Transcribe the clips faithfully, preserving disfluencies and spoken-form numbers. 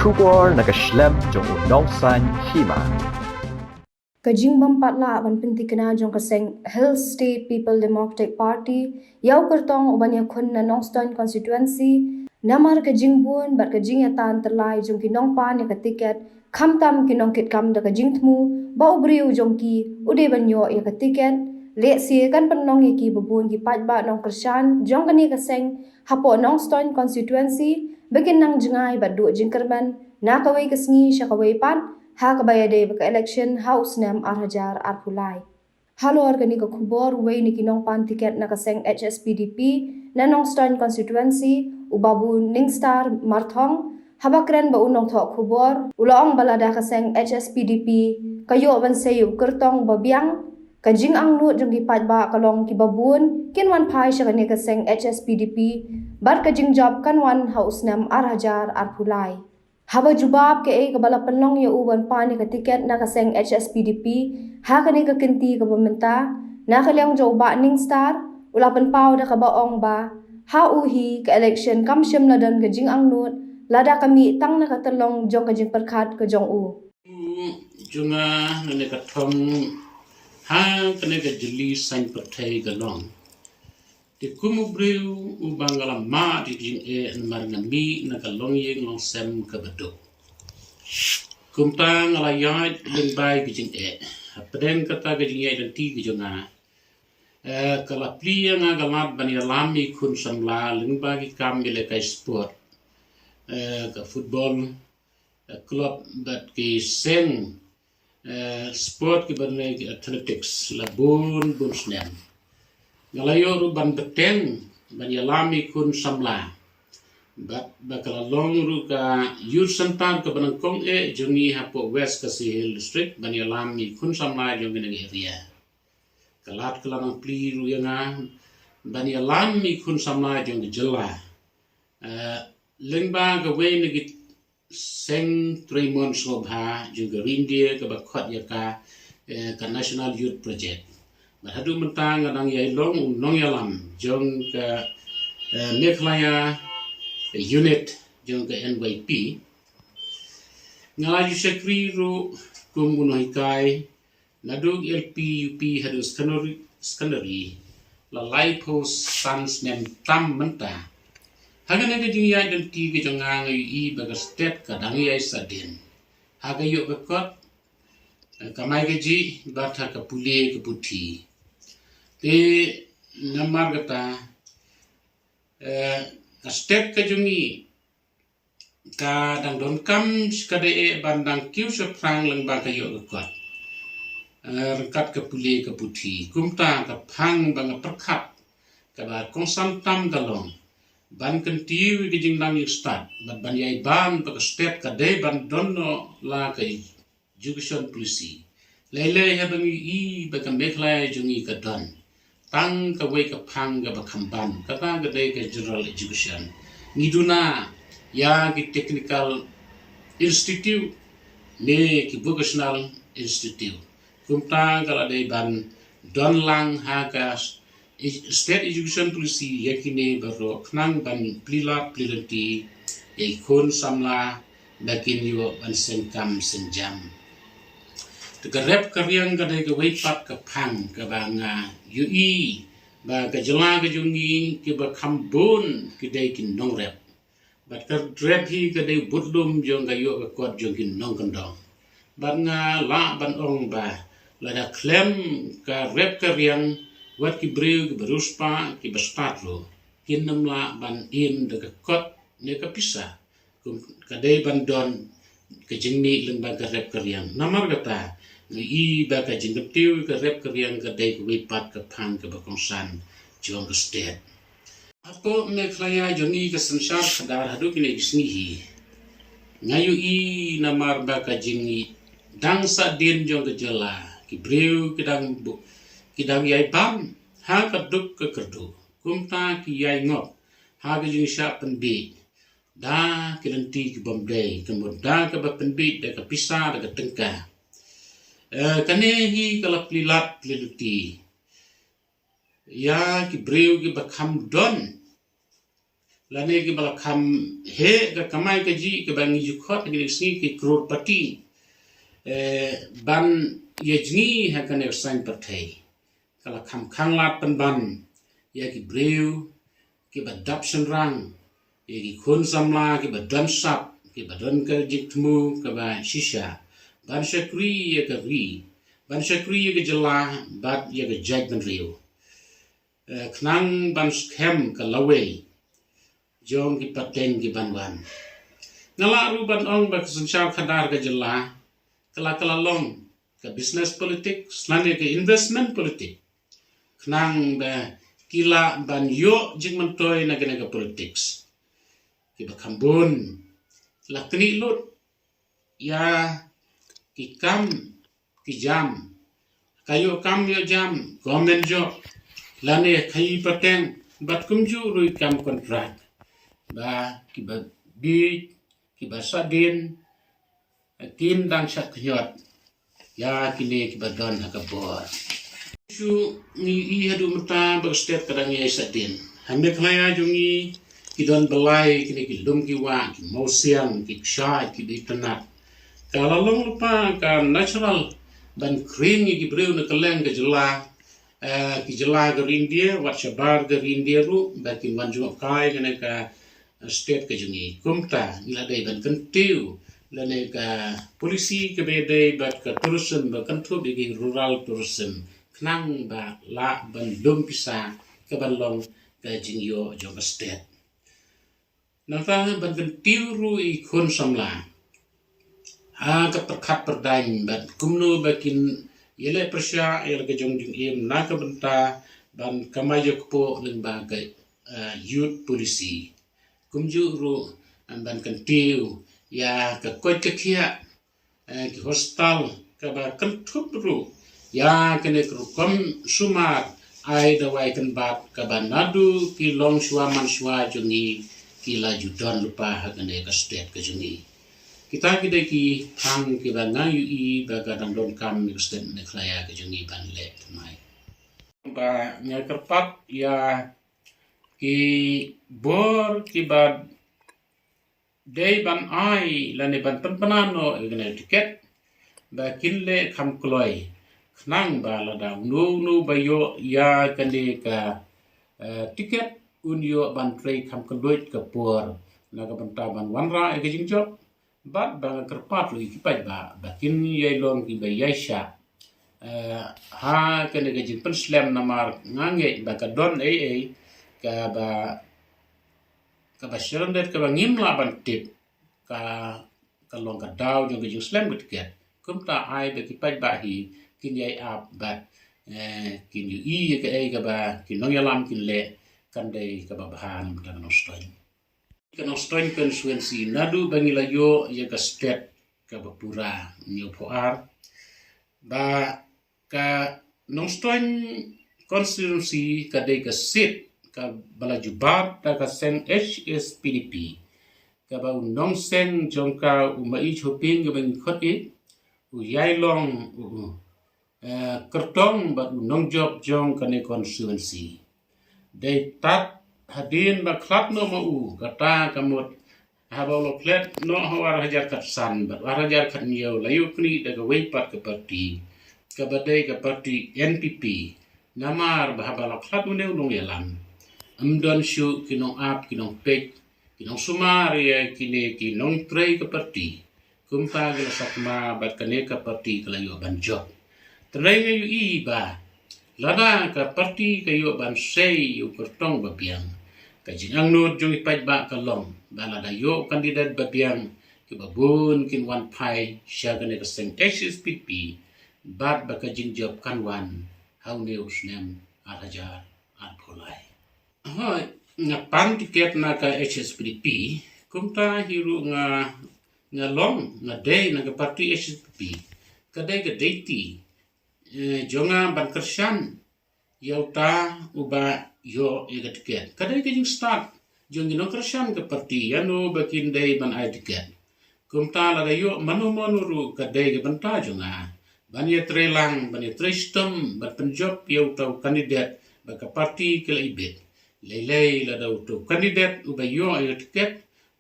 Khubor na ka shlem jong u nongsan hima. Ka jingbym pat lah ban pyntikna jong ka seng Hill State People Democratic Party ïa u kyrtong u ban ïakhun na Nongstoiñ constituency, namar ka jingbun bad ka jingïatan tyllai jong ki nongpan ïa ka tiket, khamtam ki nongkitkam da ka jingthmu ba u briew jong ki u dei ban ïoh ïa ka tiket. Lehse kan pynlong ïa ki babun ki paidbah nongkyrshan jong kane ka seng hapoh Nongstoiñ constituency ba kin nang jngai bad duh jingkyrmen na kawei ka sngi sha kawei pat, ha kaba ïadei bad ka election ha u snem ar hajar arphew lai. Halor kane ka khubor, uwei na ki nongpan tiket na ka seng H S P D P na Nongstoiñ constituency, u Babu Ningstar Marthong, haba kren bad u nongthoh khubor, u la ong ba lada ka seng H S P D P ka ïoh ban sei u kyrtong ba biang, ka jingangnud jong ki paidbah ka long ki babun kin wan phai sha kane ka seng H S P D P, bad ka jingjop kan wan ha u snem ar hajar arphew lai. Haba jubab kaei kaba la pynlong ïa u ban pan ïa ka tiket na ka seng H S P D P ha kane ka kynti kaba mynta, na ka liang jong u Bah Ningstar, u la pynpaw da kaba ong ba ha u hi ka election kam shym la don ka jingangnud lada ka mih tang na ka tyllong jong ka jingpyrkhat ka jong u. Jong nga, nga ne ka thong ha kane ka jylliew saiñ pyrthei ka long. Te kum u briew uba nga la mad ïa ka jingeh namar nga mih na ka longïing longsem kaba duk. Kumta nga la ïaid lyngba ïa ka jingeh. Hapdeng kata ka jingïaid lynti ka jong nga, eh, ka la plie ïa nga ka lad ban ïalam ïa ki khun samla lyngba ki kam ïalehkai sport, eh, ka football, eh, club bad ki seng, eh, sport kiba ngi athletics la bun bun snem. Nga la ïoh ruh ban bteng ban ïalam ïa ki khun samla. Bad ba ka la long ruh ka youth centre kaba nyngkong eh jong ngi hapoh West Khasi Hills District ban ïalam ïa ki khun samla jong kane ka area. Ka lad ka la nang plie ruh ïa nga ban ïalam ïa ki khun samla jong ka jylla. Eh, lyngba kawei na ki seng trei mon sngewbha jong ka Ri India kaba khot ïa ka, eh, ka National Youth Project. Bad haduh mynta nga dang ïai long u nongïalam jong ka, eh, Meghalaya unit jong ka N Y P. Nga la ju shakri ruh kum u nonghikai naduh L P, U P haduh secondary, secondary la laiphew san snem tam mynta. Ha kane ka jingïaid lynti ka jong nga, nga ïohi ba ka stet ka dang ïai sahdien ha ka ïoh ka kot, eh, kamai kajih bad ha ka pule ka puthi. Te namar kata, eh, ka stet ka jong ngi ka dang donkam shikatdei eh ban dang kiew shaphrang lyngba ka ïoh ka kot, eh, ryngkat ka pule ka puthi. Kumta ka phang ba nga pyrkhat kaba kongsan tam ka long ban kyntiew ïa ka jingnang jingstad bad ban ïai ban ba ka stet ka dei ban don noh la ka education policy. Lei lei haba ngi ïohi ba ka Meghalaya jong ngi ka don tang kawei ka phang kaba kham ban, kata ka dei ka general education. Ngi duna ïa ki technical institute ne ki vocational institute. Kumta ka la dei ban don lang ha ka State Education Policy ïa kine baroh khnang ban plie lad plie lynti ïa ki khun samla ba kin ïoh ban seng kam seng jam. Te ka rep ka riang ka dei kawei pat ka phang kaba nga ïohi ba ka jylla ka jong ngi kiba kham bun ki dei ki nongrep. Bad ka rep hi ka dei budlum jong ka ïoh ka kot jong ki nongkyndong. Bad nga lah ban ong ba lada khlem ka rep ka riang, wat ki briew kiba riewspah kiba stad ruh kin ym lah ban im da ka kot ne ka pisa. Kum ka dei ban don ka jingmih lyngba ka rep ka riang. Namar kata nga i ba ka jingkyntiew ka rep ka riang ka dei kawei pat ka phang kaba kongsan jong ka stet. Hapoh Meghalaya jong ngi ka synshar khadar haduh kine ki sngi hi, nga ïohi namar ba ka jingdang sahdien jong ka jylla, ki briew ki dang bu-, ki dang ïai bam ha ka duk ka kyrduh. Kumta ki ïai ngop ha ka jingshah pynbiej da ki lynti ki bym dei, ka mut da kaba pynbiej da ka pisa, da ka tyngka. Eh, kane hi ka la plie lad plie lynti ïa ki briew kiba kham don lane kiba la kham heh ka kamai kajih kaba ngi ju khot ha kine ki sngi ki crorepati, eh, ban ïa jngi ha kane ka saiñ pyrthei. Ka la kham khanglad pynban ïa ki briew kiba dap shynrang, ïa ki khun samla kiba don sap, kiba don ka jingthmu kaba shisha, ban shakri ïa ka ri, ban shakri ïa ka jylla bad ïa ka jaitbynriew, eh, khnang ban skhem ka lawei jong ki pateng ki ban wan. Nga lah ruh ban ong ba ka synshar khadar ka jylla ka la, ka la long ka business politics lane ka investment politics, khnang ba ki lah ban ïoh jingmyntoi na kane ka politics. Kiba kham bun la knieh lut ïa ki kam ki jam, ka ïoh kam ïoh jam, government job, lane khaïi pateng, bad kumjuh ruh ïa ki kam contract. Ba kiba bieit, kiba sahdien, kin dang shah khñiot ïa kine kiba don ha ka bor. Shu ngi ïohi haduh mynta ba ka state ka dang ïai sahdien. Ha Meghalaya jong ngi ki don balei kine ki lum ki wah, ki mawsiang, ki kshaid, ki dei tnat. Ka la long lypa ka natural ban khring ïa ki briew na kylleng ka jylla, eh, ki jylla ka ri India, wat shabar ka ri India ruh, ba kin wan jngohkai kane ka state ka jong ngi. Kumta ngi la dei ban kyntiew lane ka policy kaba dei bad ka tourism, ba kynthup ïa ki rural tourism, khnang ba lah ban lum pisa kaban long ka jingïoh jong ka state. Nangta ban kyntiew ruh ïa ki khun samla ha ka pyrkhat pyrdaiñ bad kumno ba kin ïaleh pyrshah ïa la ka jong jingim na ka bynta ban kamai jingkpoh lyngba ka, eh, youth policy. Kumjuh ruh, eh, ban kyntiew ïa ka koit ka khiah, eh, ki hostel, kaba kynthup ruh ïa kane ka rukom sumar ai dawai kynbat kaba naduh ki longshuwa manshuwa jong ngi ki la ju don lypa ha kane ka state ka jong ngi. Kita ki dei ki thang kiba nga ïohi ba ka dang donkam ïa ka state Meghalaya ka jong ngi ban leh thymmai. Ba nga kyrpad ïa ki bor kiba dei ban ai lane ban pynpaw noh ïa kane ka tiket ba kin leh kham kloi, khnang ba lada uno uno ba ïoh ïa kane ka, eh, tiket un ïoh ban trei kham kylluid ka por na ka bynta ban wanrah ïa ka jingjop. Bad ba nga kyrpad ruh ïa ki paidbah ba kin ïai long kiba ïaishah, eh, ha kane ka jingpynslem, namar nga ngeit ba ka don ei ei kaba, kaba surrendered kaba ngim lah ban tip, ka, ka long ka daw jong ka jingslem ka tiket. Kumta ai ba ki paidbah hi kin ïai ap bad, eh, kin ïohi ïa kaei kaba ki nongïalam kin leh, kan dei kaba bha na ka bynta ka Nongstoiñ. Ka Nongstoiñ constituency naduh ba ngi la ïoh ïa ka state kaba pura, hynñiewphew ar, ba ka Nongstoiñ constituency ka dei ka seat kaba la jubab da ka seng H S P D P, kaba u nongseng jong ka, u Maieit Hoping kaba ngi khot ïa u, u ïai long u, u, eh, kyrtong bad u nongjop jong kane constituency. Dei tad hadien ba khlad noh ma u, kata ka mut haba u la klet noh ha u ar hajar khatsan bad u ar hajar khathynñiew la ïoh knieh da kawei pat ka party, kaba dei ka party N P P. Namar ba haba la khlad une u nongïalam, ym don shuh ki nongap, ki nongpeit, ki nongsumar ïa kine ki nongtrei ka party. Kumta ki la sakma bad kane ka party ka la ïoh ban jop. Te nga ïohi ba lada ka party ka ïoh ban sei ïa u kyrtong babiang, ka jingangnud jong ki paidbah ka long ba lada ïoh candidate babiang, kiba bun kin wan phai sha kane ka seng H S P D P, bad ba ka jingjop kan wan ha une u snem ar hajar arphew lai. Hooid, nga pan tiket na ka H S P D P, kumta hi ruh nga, nga long, nga dei na ka party H S P D P. Ka dei ka duty, eh, jong nga ban kyrshan ïa uta uba ïoh ïa ka tiket. Ka dei ka jingstad jong ki nongkyrshan ka party ïano ba kin dei ban ai tiket. Kumta lada ïoh mano mano ruh, ka dei ka bynta jong nga ban ïatrei lang, ban ïatrei shitom, ban pynjop ïa uta u candidate ba ka party ka la ibit. Lei lei lada uto u candidate uba ïoh ïa u tiket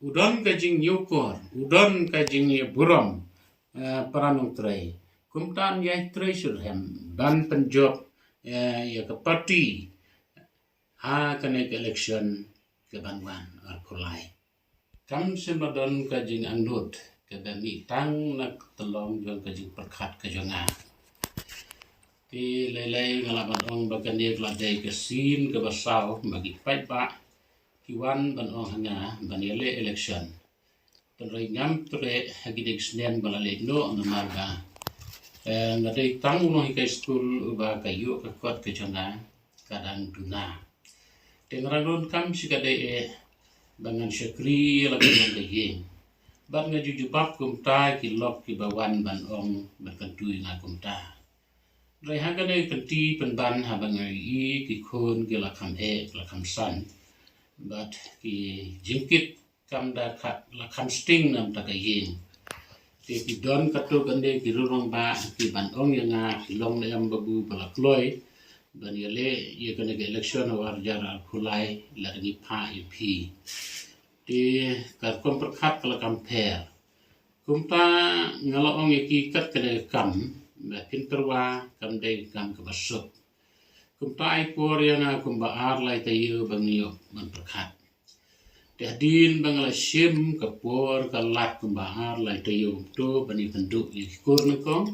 u don ka jingïukor, u don ka jingïaburom, eh, para nongtrei. Kumta yn ïai trei shitrhem ban pynjop, eh, ïa ka party ha kane ka election kaban wan arphew lai. Kam shym la don ka jingangnud kaba mih tang na ka tyllong jong ka jingpyrkhat ka jong nga. Te lei lei nga lah ban ong ba kane ka la dei ka sien kaba saw ba ki paidbah ki wan ban ong ha nga ban ïaleh election. Hynrei ngam treh ha kine ki snem ba la leit noh namar ba, eh, nga dei tang u nonghikai skul uba ka ïoh ka kot ka jong nga ka dang duna. Te nga dang donkam shi katdei eh ba ngan shakri ïa la ka jong ka ïing. Bad nga ju jubab kumta ïa ki lok kiba wan ban ong ban kyntu ïa nga kumta. Hynrei ha kane ka kynti pynban haba nga ïohi ki khun ki la kham eh, ki la kham san, bad ki jingkit kam da kha, la kham sting na bynta ka ïing. Te ki don katto katne ki rangbah kiban ong ïa nga, ki long ne em babu ba la kloi ban ïaleh ïa kane ka election ha u ar hajar arphew lai lada ngi phah ïa phi. Te ka rukom pyrkhat ka la kham pher. Kumta nga la ong ïa ki kat kane ka kam ba phin tyrwa kam dei ka kam kaba suk. Kumta ai por ïa nga kumba ar lai taïew ba ngi ïoh ban pyrkhat. Te hadien ba nga la shim ka por ka lad kumba ar lai taïew kumto ban ïakynduh ïa ki kur nyngkong,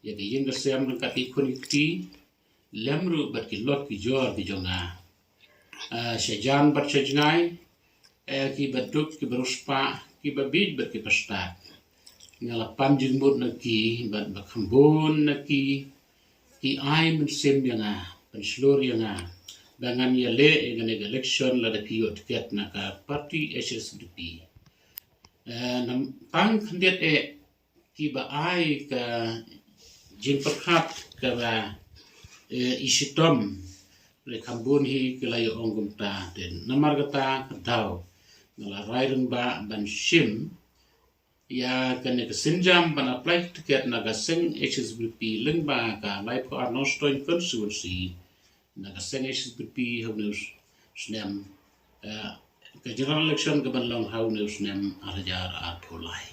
ïa ka ïing ka sem ryngkat ki khun ki kti, lem ruh bad ki lok ki jor ki jong nga, ah, sha jan bad sha jngai, eh, kiba duk kiba riewspah, kiba bieit bad kiba stad. Nga la pan jingmut na ki bad ba kham bun na ki ki ai mynsiem ïa nga, pynshlur ïa nga ba ngan ïaleh ïa kane ka election lada phi ïoh tiket na ka party H S P D P. Eh, nam tang khyndiat eh kiba ai ka jingpyrkhat kaba, eh, i shitom. Hynrei kham bun hi ki la ïa ong kumta, te namar kata ka daw nga la rai rangbah ban shim ïa kane ka sienjam ban apply tiket na ka seng H S P D P lyngba ka laiphew ar Nongstoiñ constituency na ka seng H S P D P ha une u snem, eh, ka general election kaban long ha une u snem ar hajar arphew lai.